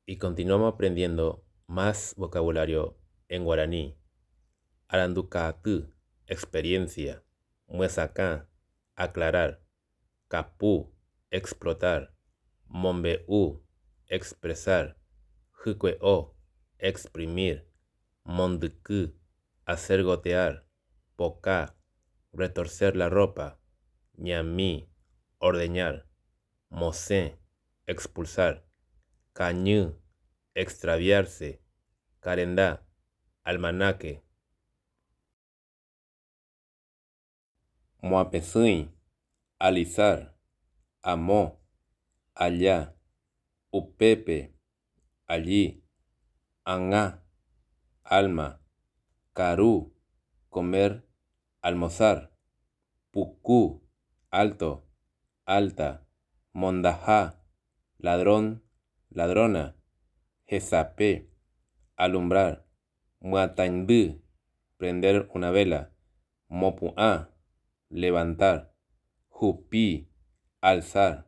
Y continuamos aprendiendo más vocabulario en guaraní. Aranduka'aty, experiencia. Myesakã, aclarar. Kapu, explotar. Mombe'u, expresar. Hykue'o, exprimir. Mondyky, hacer gotear. Poka, retorcer la ropa. Ñami, ordeñar. Mosẽ, expulsar. Kañy, extraviarse. Karenda, almanaque. Moapesỹi, alisar. Amo, allá. Upépe, allí. Ãnga, alma. Karu, comer, almorzar. Puku, alto, alta. Mondaha, ladrón, ladrona. Hesape, alumbrar. Myataindy, prender una vela. Mopu'ã, levantar. Jupi, alzar.